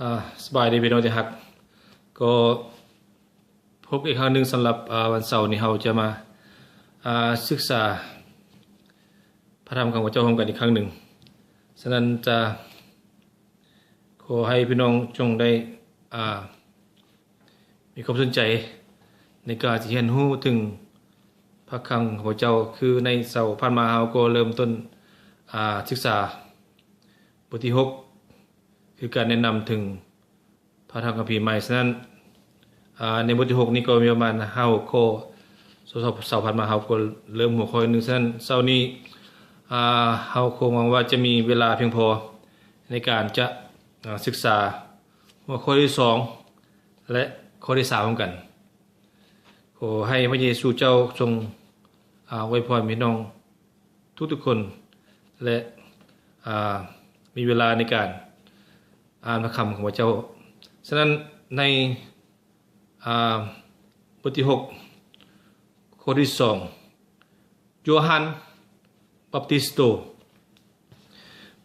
ອ່າ ສະບາຍດີພີ່ນ້ອງທີ່ຮັກ, ກໍພົບກັນອີກຄັ້ງໜຶ່ງສຳລັບ ອ່າ ວັນເສົານີ້ເຮົາຈະມາ ອ່າ ສຶກສາພະທຳຂອງພະເຈົ້າຮ່ວມກັນອີກຄັ້ງໜຶ່ງ. ສະນັ້ນຈະຂໍໃຫ້ພີ່ນ້ອງຈົ່ງໄດ້ ອ່າ ມີຄວາມສົນໃຈໃນການທີ່ຮຽນຮູ້ເຖິງພະຄຳຂອງພະເຈົ້າ. ຄືໃນເສົາຜ່ານມາເຮົາກໍເລີ່ມຕົ້ນ ອ່າ ສຶກສາບົດທີຫົກ ຄືການແນະນຳເຖິງພະທຳຄຳພີໃໝ່. ສະນັ້ນ ອ່າ ໃນບົດທີຫົກນີ້ກໍມີປະມານຫ້າຫົກຂໍ້. ເສົາ ເສົາ ເສົາຜ່ານມາເຮົາກໍເລີ່ມຫົວຂໍ້ໜຶ່ງ. ສະນັ້ນເສົານີ້ ອ່າ ເຮົາຄົງຫວັງວ່າຈະມີເວລາພຽງພໍໃນການຈະ ອ່າ ສຶກສາຫົວຂໍ້ທີສອງ ແລະ ຂໍ້ທີສາມ ພ້ອມກັນ. ຂໍໃຫ້ພະເຢຊູເຈົ້າຊົງ ອາ ອວຍພອນພີ່ນ້ອງທຸກໆຄົນ ແລະ ອາ ມີເວລາໃນການອ່ານພະຄຳຂອງພະເຈົ້າ. ສະນັ້ນໃນ ອາ ບົດທີຫົກ ຂໍ້ທີສອງ ໂຢຮັນບັບຕິສໂຕ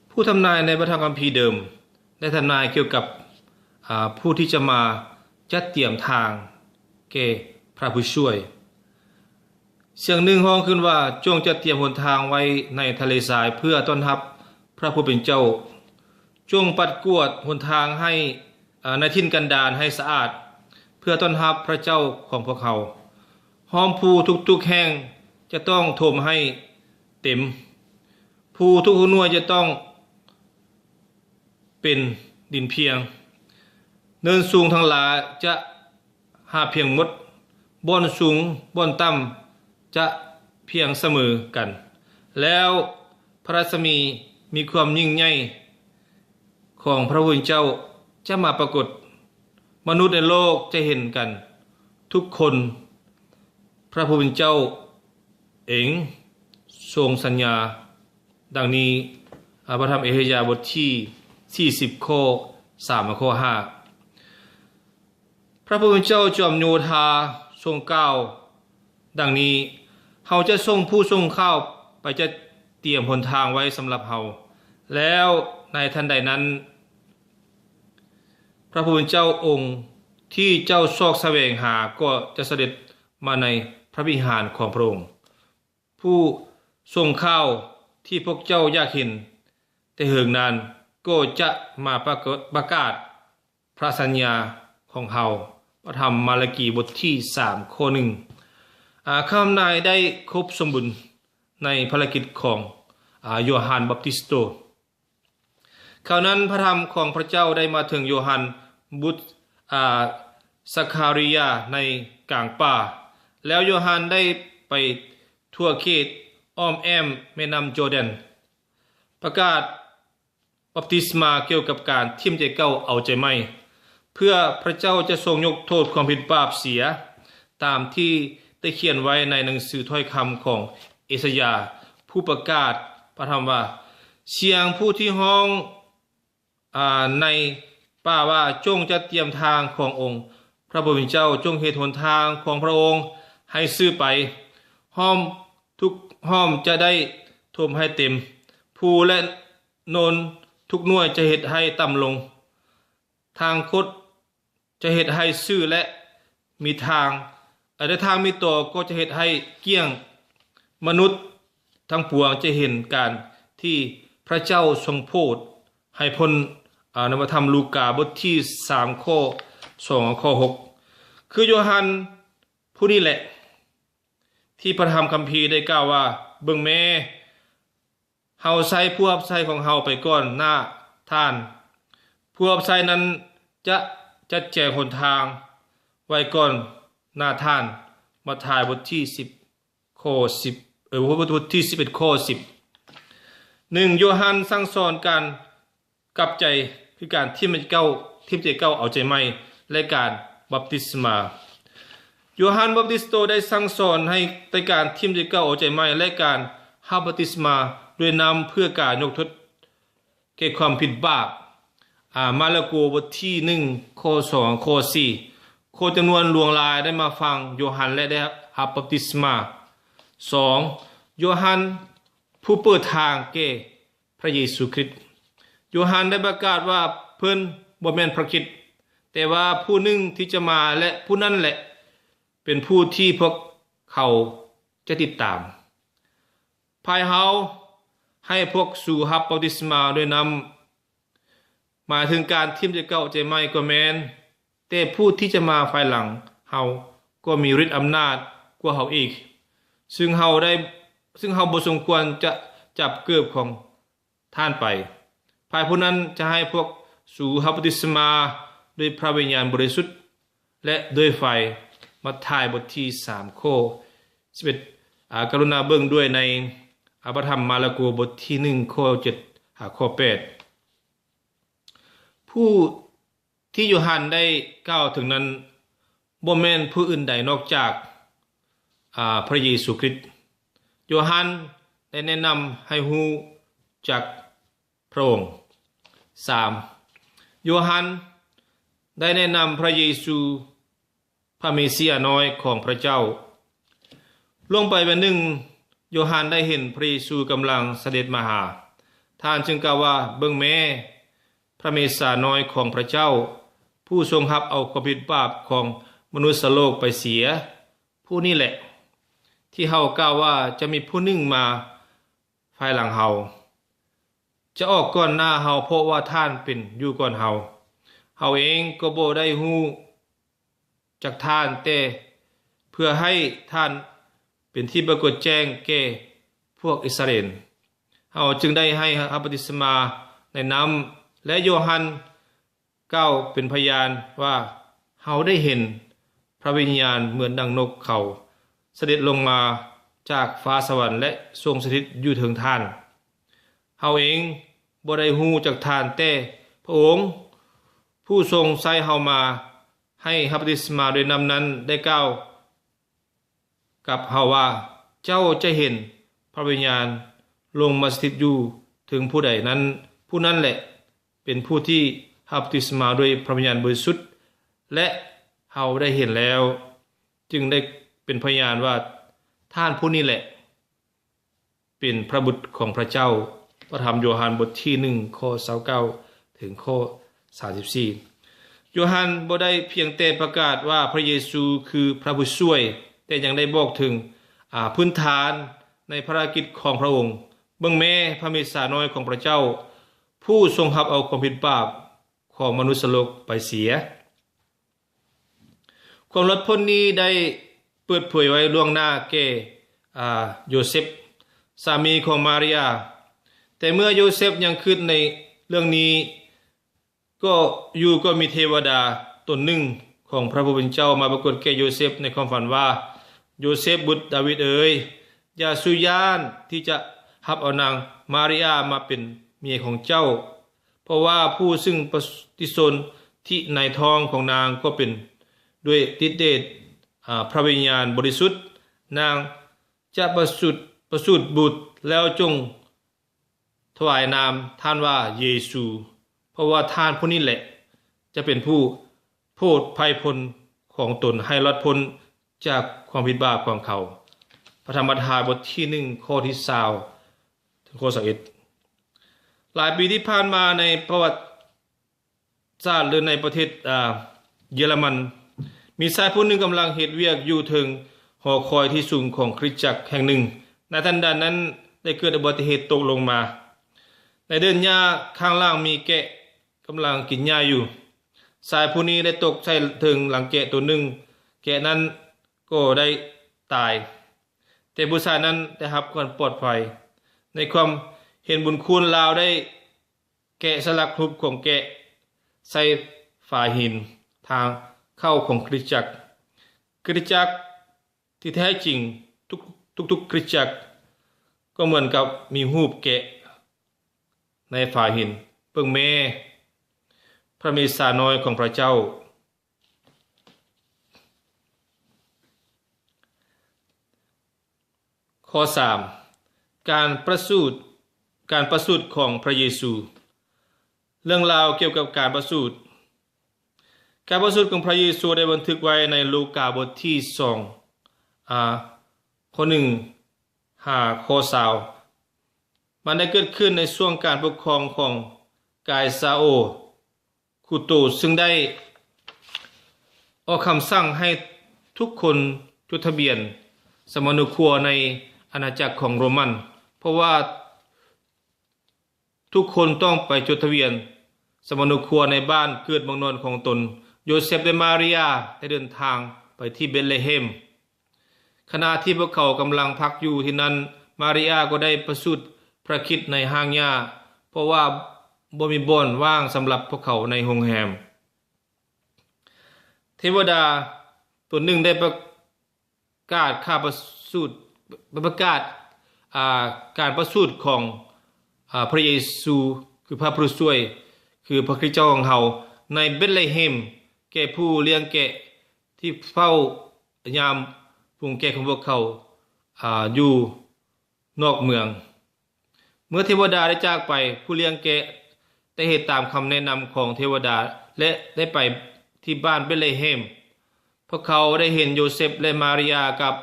ຜູ້ທຳນາຍໃນພະທຳຄຳພີເດີມ ໄດ້ທຳນາຍກ່ຽວກັບ ອາ ຜູ້ທີ່ຈະມາຈັດຕຽມທາງແກ່ພະຜູ້ຊ່ວຍ. ສຽງໜຶ່ງຮ້ອງຂຶ້ນວ່າ, ຈົ່ງຈັດຕຽມຫົນທາງໄວ້ໃນທະເລຊາຍເພື່ອຕ້ອນຮັບພະຜູ້ເປັນເຈົ້າ. ຈົ່ງປັດກວາດຫົນທາງໃຫ້ ອາ ໃນຖິ່ນກັນດານໃຫ້ສະອາດ ເພື່ອຕ້ອນຮັບພະເຈົ້າຂອງພວກເຮົາ. ຮ່ອມພູທຸກໆແຫ່ງຈະຕ້ອງຖົມໃຫ້ເຕັມ. ພູທຸກຫົວໜ່ວຍຈະຕ້ອງເປັນດິນພຽງ. ເນີນສູງທັງຫຼາຍຈະຫາບພຽງໝົດ. ບ່ອນສູງບ່ອນຕ່ຳຈະພຽງສະເໝີກັນ. ແລ້ວພະລັດສະໝີມີຄວາມຍິ່ງໃຫຍ່ ຂອງພະຜູ້ເປັນເຈົ້າຈະມາປາກົດ. ມະນຸດໃນໂລກຈະເຫັນກັນທຸກຄົນ ພະຜູ້ເປັນເຈົ້າເອງຊົງສັນຍາດັ່ງນີ້. ອາ ພະທຳເອເຊຍາ ບົດທີສີ່ສິບ ຂໍ້ສາມ ຫາ ຂໍ້ຫ້າ. ພະຜູ້ເປັນເຈົ້າຈອມໂຍທາຊົງກ່າວດັ່ງນີ້, ເຮົາຈະສົ່ງຜູ້ສົ່ງຂ່າວໄປຈັດຕຽມຫົນທາງໄວ້ສຳລັບເຮົາ. ແລ້ວໃນທັນໃດນັ້ນ, ພະຜູ້ເປັນເຈົ້າອົງທີ່ເຈົ້າຊອກສະແຫວງຫາກໍຈະສະເດັດມາໃນພະວິຫານຂອງພະອົງ. ຜູ້ສົ່ງຂ່າວທີ່ພວກເຈົ້າຢາກເຫັນແຕ່ເຫິງນັ້ນ ກໍຈະມາປະກາດ ປະກາດພະສັນຍາຂອງເຮົາ. ພະທຳມາລາກີ ບົດທີສາມ ຂໍ້ໜຶ່ງ. ອາ ຄຳນາຍໄດ້ຄົບສົມບູນໃນພາລະກິດຂອງ ອາ ໂຢຮັນບັບຕິສໂຕ. ຄາວນັ້ນພະທຳຂອງພະເຈົ້າໄດ້ມາເຖິງໂຢຮັນ ບຸດ ອາ ສະຄາຣິຍາໃນກາງປ່າ. ແລ້ວໂຢຮັນໄດ້ໄປທົ່ວເຂດອ້ອມແອ້ມແມ່ນ້ຳຈໍແດນ, ປະກາດບັບຕິສມາກ່ຽວກັບການຖິ້ມໃຈເກົ່າເອົາໃຈໃໝ່, ເພື່ອພະເຈົ້າຈະຊົງຍົກໂທດຄວາມຜິດບາບເສຍ, ຕາມທີ່ໄດ້ຂຽນໄວ້ໃນໜັງສືຖ້ອຍຄຳຂອງເອຊາຍາ ຜູ້ປະກາດ. ພະທຳວ່າ, ສຽງຜູ້ທີ່ຮ້ອງ ອາ ໃນປ່າວ່າ, ຈົ່ງຈັດຕຽມທາງຂອງອົງພະຜູ້ເປັນເຈົ້າ, ຈົ່ງເຮັດຫົນທາງຂອງພະອົງໃຫ້ຊື່ໄປ. ຮ່ອມທຸກຮ່ອມຈະໄດ້ຖົມໃຫ້ເຕັມ, ພູ ແລະ ໂນນທຸກໜ່ວຍຈະເຮັດໃຫ້ຕ່ຳລົງ, ທາງຄົດຈະເຮັດໃຫ້ຊື່ ແລະ ມີທາງ ແລະ ທາງມີຕໍກໍຈະເຮັດໃຫ້ກ້ຽງ. ມະນຸດທັງປວງຈະເຫັນການທີ່ພະເຈົ້າຊົງໂຜດໃຫ້ພົ້ນ. ອາ ນຳພະທຳລູກາ ບົດທີສາມ ຂໍ້ສອງ ຂໍ້ຫົກ. ຄືໂຢຮັນຜູ້ນີ້ແຫຼະ ທີ່ພະທຳຄຳພີໄດ້ກ່າວວ່າ, ເບິ່ງແມ້, ເຮົາໃຊ້ຜູ້ຮັບໃຊ້ຂອງເຮົາໄປກ່ອນໜ້າທ່ານ, ຜູ້ຮັບໃຊ້ນັ້ນຈະຈັດແຈງຫົນທາງໄວ້ກ່ອນໜ້າທ່ານ. ມາທາຍ ບົດທີສິບ ຂໍ້ສິບ ເອີ ບົດທີສິບເອັດ ຂໍ້ສິບ. ໜຶ່ງ ໂຢຮັນສັ່ງສອນການ ກັບໃຈ ຄືການຖິ້ມໃຈເກົ່າ, ຖິ້ມໃຈເກົ່າເອົາໃຈໃໝ່ ແລະ ການບັບຕິສມາ. ໂຢຮັນບັບຕິສໂຕໄດ້ສັ່ງສອນໃຫ້ແຕ່ການຖິ້ມໃຈເກົ່າເອົາໃຈໃໝ່ ແລະ ການຮັບບັບຕິສມາດ້ວຍນ້ຳ ເພື່ອການຍົກໂທດແກ່ຄວາມຜິດບາບ. ອາ ມາລະໂກ ບົດທີໜຶ່ງ ຂໍ້ສອງ ຂໍ້ສີ່. ຄົນຈຳນວນຫຼວງຫຼາຍໄດ້ມາຟັງໂຢຮັນ ແລະ ໄດ້ຮັບບັບຕິສມາ. ສອງ ໂຢຮັນຜູ້ເປີດທາງແກ່ ພະເຢຊູຄຣິດ. ໂຢຮັນໄດ້ປະກາດວ່າເພິ່ນ ບໍ່ແມ່ນພຣະຄຣິດ, ແຕ່ວ່າຜູ້ໜຶ່ງທີ່ຈະມາ ແລະ ຜູ້ນັ້ນແຫຼະເປັນຜູ້ທີ່ພວກເຂົາຈະຕິດຕາມ. ພາຍເຮົາໃຫ້ພວກສູຮັບບັບຕິສມາດ້ວຍນ້ຳ ໝາຍເຖິງການຖິ້ມໃຈເກົ່າໃຈໃໝ່ກໍແມ່ນ, ແຕ່ຜູ້ທີ່ຈະມາພາຍຫຼັງເຮົາກໍມີລິດອຳນາດກວ່າເຮົາອີກ, ຊຶ່ງເຮົາໄດ້ ຊຶ່ງເຮົາບໍ່ສົມຄວນຈະຈັບເກີບຂອງທ່ານໄປ. ພາຍຜູ້ນັ້ນຈະໃຫ້ພວກສູຮັບບັບຕິສມາດ້ວຍພຣະວິນຍານບໍລິສຸດ ແລະ ດ້ວຍໄຟ. ມັດທາຍບົດທີສາມ ຂໍ້ສິບເອັດ ອາ ກະລຸນາເບິ່ງດ້ວຍໃນ ອາ ພຣະທຳມາລະໂກ ບົດທີໜຶ່ງ ຂໍ້ເຈັດ ຫາຂໍ້ແປດ. ຜູ້ທີ່ໂຢຮັນໄດ້ກ່າວເຖິງນັ້ນ ບໍ່ແມ່ນຜູ້ອື່ນໃດນອກຈາກ ອາ ພຣະເຢຊູຄຣິດ. ໂຢຮັນໄດ້ແນະນຳໃຫ້ຮູ້ຈັກພຣະອົງ. ສາມ ໂຢຮັນໄດ້ແນະນຳພຣະເຢຊູ ພຣະເມສຢານ້ອຍຂອງພຣະເຈົ້າ. ລ່ວງໄປວັນໜຶ່ງ, ໂຢຮັນໄດ້ເຫັນພຣະເຢຊູກຳລັງສະເດັດມາຫາ. ທ່ານຈຶ່ງກ່າວວ່າ, ເບິ່ງແມ້, ພຣະເມສຢານ້ອຍຂອງພຣະເຈົ້າ, ຜູ້ຊົງຮັບເອົາຄວາມຜິດບາບຂອງມະນຸດສະໂລກໄປເສຍ. ຜູ້ນີ້ແຫຼະທີ່ເຮົາກ່າວວ່າ ຈະມີຜູ້ໜຶ່ງມາ ພາຍຫຼັງເຮົາ, ຈະອອກກ່ອນໜ້າເຮົາ, ເພາະວ່າທ່ານເປັນຢູ່ກ່ອນເຮົາ. ເຮົາເອງກໍບໍ່ໄດ້ຮູ້ຈັກທ່ານ, ແຕ່ເພື່ອໃຫ້ທ່ານເປັນທີ່ປາກົດແຈ້ງແກ່ພວກອິດສະຣາເອນ, ເຮົາຈຶ່ງໄດ້ໃຫ້ຮັບບັບຕິສມາໃນນ້ຳ. ແລະ ໂຢຮັນ ກ່າວເປັນພະຍານວ່າ, ເຮົາໄດ້ເຫັນພຣະວິນຍານເໝືອນດັ່ງນົກເຂົາສະເດັດລົງມາຈາກຟ້າສະຫວັນ ແລະ ຊົງສະຖິດຢູ່ເທິງທ່ານ. ເຮົາເອງບໍ່ໄດ້ຮູ້ຈັກທ່ານ, ແຕ່ພຣະອົງຜູ້ຊົງໃຊ້ເຮົາມາໃຫ້ຮັບບັບຕິສມາດ້ວຍນ້ຳນັ້ນ ໄດ້ກ່າວ ກັບເຮົາວ່າ, ເຈົ້າຈະເຫັນພຣະວິນຍານລົງມາສະຖິດຢູ່ເທິງຜູ້ໃດນັ້ນ, ຜູ້ນັ້ນແຫຼະເປັນຜູ້ທີ່ຮັບບັບຕິສມາດ້ວຍພຣະວິນຍານບໍລິສຸດ. ແລະ ເຮົາໄດ້ເຫັນແລ້ວ, ຈຶ່ງໄດ້ເປັນພະຍານວ່າ ທ່ານຜູ້ນີ້ແຫຼະ ເປັນພຣະບຸດຂອງພຣະເຈົ້າ. ພຣະທຳໂຢຮັນ ບົດທີໜຶ່ງ ຂໍ້ຊາວເກົ້າ ເຖິງຂໍ້ສາມສິບສີ່. ໂຢຮັນບໍ່ໄດ້ພຽງແຕ່ປະກາດວ່າພຣະເຢຊູຄືພຣະຜູ້ຊ່ວຍ, ແຕ່ຍັງໄດ້ບອກເຖິງ, ອາ, ພື້ນຖານໃນພາລະກິດຂອງພຣະອົງ. ເບິ່ງແມ້, ພຣະເມສຢານ້ອຍຂອງພຣະເຈົ້າ, ຜູ້ຊົງຮັບເອົາຄວາມຜິດບາບຂອງມະນຸດສະໂລກໄປເສຍ. ຄວາມລອດພົ້ນນີ້ໄດ້ເປີດເຜີຍໄວ້ລ່ວງໜ້າແກ່ ອາ ໂຢເຊັບ ສາມີຂອງມາຣຽ. ແຕ່ເມື່ອໂຢເຊັບຍັງຄິດໃນເລື່ອງນີ້ ກໍຢູ່ກໍມີເທວະດາຕົນໜຶ່ງຂອງພຣະຜູ້ເປັນເຈົ້າມາປາກົດແກ່ໂຢເຊັບໃນຄວາມຝັນວ່າ, ໂຢເຊັບບຸດດາວິດເອີຍ, ຢ່າສູ່ຢ້ານທີ່ຈະຮັບເອົານາງມາຣຽມາເປັນເມຍຂອງເຈົ້າ. ເພາະວ່າຜູ້ຊຶ່ງປະຕິສົນທິໃນທ້ອງຂອງນາງກໍເປັນດ້ວຍລິດເດດ ອາ ພຣະວິນຍານບໍລິສຸດ. ນາງຈະປະສູດ ປະສູດບຸດ, ແລ້ວຈົ່ງຖວາຍນາມທ່ານວ່າເຢຊູ, ເພາະວ່າທ່ານຜູ້ນີ້ແຫຼະຈະເປັນຜູ້ໂຜດໄພພົນຂອງຕົນໃຫ້ລອດພົ້ນ ຈາກຄວາມຜິດບາບຂອງເຂົາ. ພຣະທຳມັດທາຍ ບົດທີໜຶ່ງ ຂໍ້ທີຊາວ ເຖິງຂໍ້ຊາວເອັດ. ຫຼາຍປີທີ່ຜ່ານມາໃນປະຫວັດສາດ ຫຼື ໃນປະເທດ ອາ ເຢຍລະມັນ, ມີຊາຍຜູ້ໜຶ່ງກຳລັງເຮັດວຽກຢູ່ເທິງຫໍຄອຍທີ່ສູງຂອງຄຣິສຕະຈັກແຫ່ງໜຶ່ງ. ໃນທັນໃດນັ້ນໄດ້ເກີດອຸບັດຕິເຫດຕົກລົງມາ. ໃນເດີ່ນຫຍ້າຂ້າງຫຼັງມີແກະກຳລັງກິນຫຍ້າຢູ່. ຊາຍຜູ້ນີ້ໄດ້ຕົກໃສ່ເທິງຫຼັງແກະໂຕໜຶ່ງ, ແກະນັ້ນກໍໄດ້ຕາຍ, ແຕ່ຜູ້ຊາຍນັ້ນໄດ້ຮັບຄວາມປອດໄພ. ໃນຄວາມເຫັນບຸນຄຸນ, ລາວໄດ້ແກະສະຫຼັກຮູບຂອງແກະໃສ່ຝາຫີນທາງເຂົ້າຂອງຄຣິສຕະຈັກ. ຄຣິສຕະຈັກທີ່ແທ້ຈິງ, ທຸກ ທຸກໆຄຣິສຕະຈັກກໍເໝືອນກັບມີຮູບແກະໃນຝາຫີນ. ເບິ່ງແມ້, ພຣະເມສຢານ້ອຍຂອງພຣະເຈົ້າ. ຂໍ້ສາມ ການປະສູດ ການປະສູດຂອງພຣະເຢຊູ. ເລື່ອງລາວກ່ຽວກັບການປະສູດ. ການປະສູດຂອງພຣະເຢຊູໄດ້ບັນທຶກໄວ້ໃນລູກາບົດທີສອງ ອາ ຂໍ້ໜຶ່ງຫາຂໍ້ຊາວ. ມັນໄດ້ເກີດຂຶ້ນໃນຊ່ວງການປົກຄອງຂອງກາຍຊາໂອ, ກູໂຕ ຊຶ່ງໄດ້ອອກຄຳສັ່ງໃຫ້ທຸກຄົນຈົດທະບຽນສຳມະໂນຄົວໃນອານາຈັກຂອງໂຣມັນ, ເພາະວ່າທຸກຄົນຕ້ອງໄປຈົດທະບຽນສຳມະໂນຄົວໃນບ້ານເກີດເມືອງນອນຂອງຕົນ. ໂຢເຊັບ ແລະ ມາຣຽຍາໄດ້ເດີນທາງໄປທີ່ເບັດລະເຮມ. ຂະນະທີ່ພວກເຂົາກຳລັງພັກຢູ່ທີ່ນັ້ນ, ມາຣຽຍາກໍໄດ້ປະສູດພະຄິດໃນຫ້າງຫຍ້າ, ເພາະວ່າບໍ່ມີບ່ອນວ່າງສຳລັບພວກເຂົາໃນໂຮງແຮມ. ເທວະດາຕົນໜຶ່ງໄດ້ປະກາດຄ່າປະສູດ, ປະກາດ, ອາ, ການປະສູດຂອງ, ອາ, ພະເຢຊູ, ຄືພະຜູ້ຊ່ວຍ, ຄືພະຄຣິດເຈົ້າຂອງເຮົາ, ໃນເບັດລະເຮມ, ແກ່ຜູ້ລ້ຽງແກະທີ່ເຝົ້າຍາມຝູງແກະຂອງພວກເຂົາ, ອາ, ຢູ່ ນອກເມືອງ. ເມື່ອເທວະດາໄດ້ຈາກໄປ, ຜູ້ລ້ຽງແກະໄດ້ເຮັດຕາມຄຳແນະນຳຂອງເທວະດາ ແລະ ໄດ້ໄປທີ່ບ້ານເບັດລະເຮມ. ພວກເຂົາໄດ້ເຫັນໂຢເຊັບ ແລະ ມາຣຽຍາກັບ,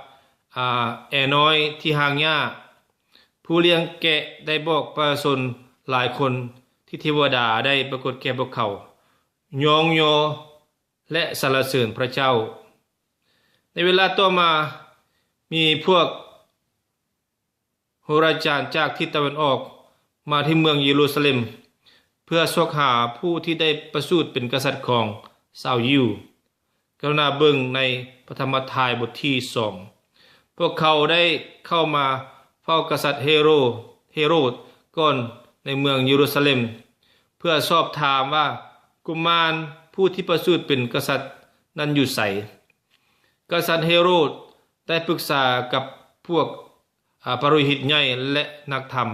ອາ, ແອນ້ອຍທີ່ຫ້າງຫຍ້າ. ຜູ້ລ້ຽງແກະໄດ້ບອກປະຊາຊົນຫຼາຍຄົນທີ່ເທວະດາໄດ້ປາກົດແກ່ພວກເຂົາ, ຍ້ອງຍໍ ແລະ ສັນລະເສີນພະເຈົ້າ. ໃນເວລາຕໍ່ມາ, ມີພວກ ໂຫລາຈານຈາກທິດຕາເວັນອອກມາທີ່ເມືອງເຢຣູຊາເລັມ ເພື່ອຊອກຫາຜູ້ທີ່ໄດ້ປະສູດເປັນກະສັດຂອງຊາວຢິວ. ກະລຸນາເບິ່ງໃນພະທຳມະທາຍບົດທີສອງ. ພວກເຂົາໄດ້ເຂົ້າມາເຝົ້າກະສັດເຮໂຣ, ເຮໂຣດກ່ອນໃນເມືອງເຢຣູຊາເລັມ ເພື່ອສອບຖາມວ່າ ກຸມານຜູ້ທີ່ປະສູດເປັນກະສັດນັ້ນຢູ່ໃສ? ກະສັດເຮໂຣດ ໄດ້ປຶກສາກັບພວກ, ອາ, ພະໂລຫິດໃຫຍ່ ແລະ ນັກທຳ,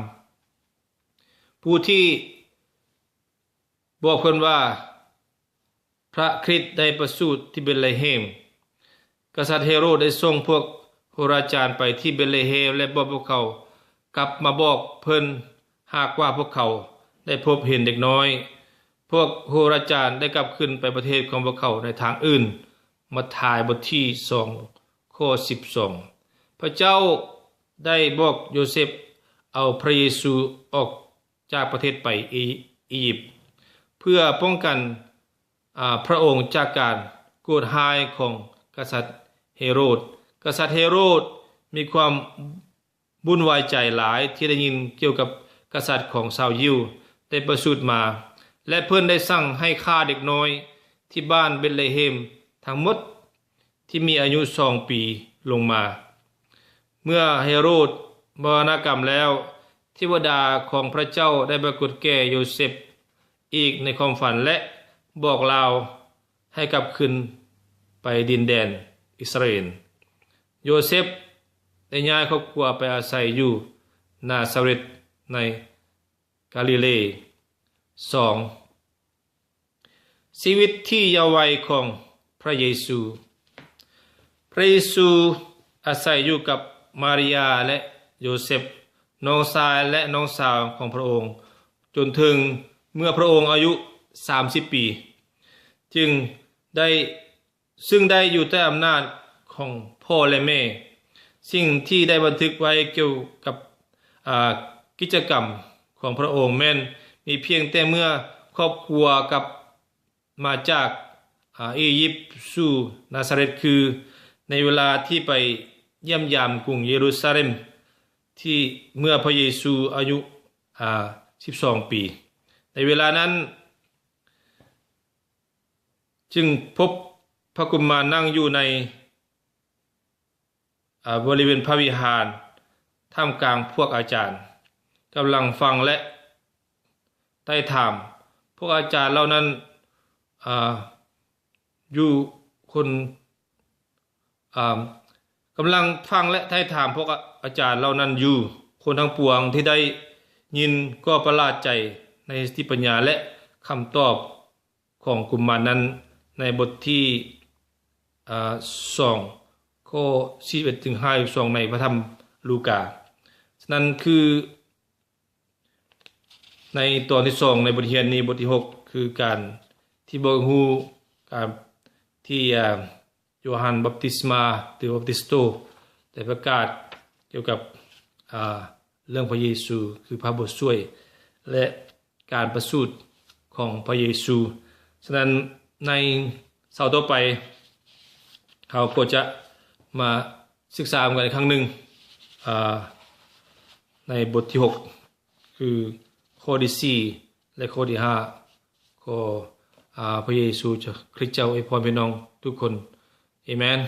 ຜູ້ທີ່ບອກເພິ່ນວ່າ ພະຄຣິດໄດ້ປະສູດທີ່ເບັດລະເຮມ. ກະສັດເຮໂຣດໄດ້ສົ່ງພວກໂຫລາຈານໄປທີ່ເບັດລະເຮມ ແລະ ບອກພວກເຂົາກັບມາບອກເພິ່ນ ຫາກວ່າພວກເຂົາໄດ້ພົບເຫັນເດັກນ້ອຍ. ພວກໂຫລາຈານໄດ້ກັບຄືນໄປປະເທດຂອງພວກເຂົາໃນທາງອື່ນ. ມັດທາຍ ບົດທີສອງ ຂໍ້ສິບສອງ. ພະເຈົ້າໄດ້ບອກໂຢເຊັບເອົາພະເຢຊູອອກຈາກປະເທດໄປອີ, ອີຢິບ ເພື່ອປ້ອງກັນ, ອາ, ພະອົງຈາກການໂກດຮ້າຍຂອງກະສັດເຮໂຣດ. ກະສັດເຮໂຣດມີຄວາມ ວຸ່ນວາຍໃຈຫຼາຍທີ່ໄດ້ຍິນກ່ຽວກັບກະສັດຂອງຊາວຢິວໄດ້ປະສູດມາ ແລະ ເພິ່ນໄດ້ສັ່ງໃຫ້ຂ້າເດັກນ້ອຍທີ່ບ້ານເບັດລະເຮມທັງໝົດທີ່ມີອາຍຸສອງປີລົງມາ. ເມື່ອເຮໂຣດມໍລະນະກຳແລ້ວ, ເທວະດາຂອງພະເຈົ້າໄດ້ປາກົດແກ່ໂຢເຊັບອີກໃນຄວາມຝັນ ແລະ ບອກລາວ ໃຫ້ກັບຄືນໄປດິນແດນອິດສະຣາເອນ. ໂຢເຊັບໄດ້ຍ້າຍຄອບຄົວໄປອາໄສຢູ່ນາຊາເຣດໃນກາລີເລ. ສອງ, ຊີວິດທີ່ເຍົາໄວຂອງພະເຢຊູ. ພະເຢຊູອາໄສຢູ່ກັບມາຣຍາ ແລະ ໂຢເຊັບ, ນ້ອງຊາຍ ແລະ ນ້ອງສາວຂອງພະອົງ, ຈົນເຖິງເມື່ອພະອົງອາຍຸສາມສິບປີ ຈຶ່ງໄດ້, ຊຶ່ງໄດ້ຢູ່ໃຕ້ອຳນາດຂອງພໍ່ ແລະ ແມ່. ສິ່ງທີ່ໄດ້ບັນທຶກໄວ້ກ່ຽວກັບ, ອາ, ກິດຈະກຳຂອງພະອົງແມ່ນມີພຽງແຕ່ເມື່ອຄອບຄົວກັບມາຈາກ, ອາ, ອີຢິບສູ່ນາຊາເຣດ, ຄືໃນເວລາທີ່ໄປຢ້ຽມຢາມກຸງເຢຣູຊາເລັມ ທີ່ເມື່ອພະເຢຊູອາຍຸ, ອາ, ສິບສອງປີ. ໃນເວລານັ້ນ ຈຶ່ງພົບພະກຸມານນັ່ງຢູ່ໃນ, ອາ, ບໍລິເວນພະວິຫານ ທ່າມກາງພວກອາຈານ ກຳລັງຟັງ ແລະ ໄຕ່ຖາມ. ພວກອາຈານເຫຼົ່ານັ້ນ, ອາ, ຢູ່ຄົນ, ອາ, ກຳລັງຟັງ ແລະ ໄຕ່ຖາມພວກອາ, ອາຈານເຫຼົ່ານັ້ນຢູ່. ຄົນທັງປວງທີ່ໄດ້ຍິນກໍປະຫຼາດໃຈໃນສະຕິປັນຍາ ແລະ ຄຳຕອບ ຂອງກຸມານນັ້ນໃນບົດທີ, ອາ, ສອງ ຂໍ້ສີ່ສິບເອັດ ເຖິງຫ້າສິບສອງ ໃນພະທຳລູກາ. ສະນັ້ນຄືໃນຕອນທີສອງໃນບົດຮຽນນີ້, ບົດທີຫົກ ຄືການທີ່ບອກໃຫ້ຮູ້ການທີ່, ອາ, ໂຢຮັນບັບຕິສມາ ຫຼື ບັບຕິສໂຕ ໄດ້ປະກາດກ່ຽວກັບ, ອາ, ເລື່ອງພະເຢຊູ ຄືພະຜູ້ຊ່ວຍ ແລະ ການປະສູດຂອງພະເຢຊູ. ສະນັ້ນໃນເຊົ້າຕໍ່ໄປ ເຮົາກໍຈະມາສຶກສານຳກັນອີກຄັ້ງໜຶ່ງ ອາ ໃນບົດທີຫົກ ຄືຂໍ້ທີສີ່ ແລະ ຂໍ້ທີຫ້າ. ຂໍ ອາ ພະເຢຊູຄຣິສເຈົ້າອວຍພອນພີ່ນ້ອງທຸກຄົນ. ເອເມນ.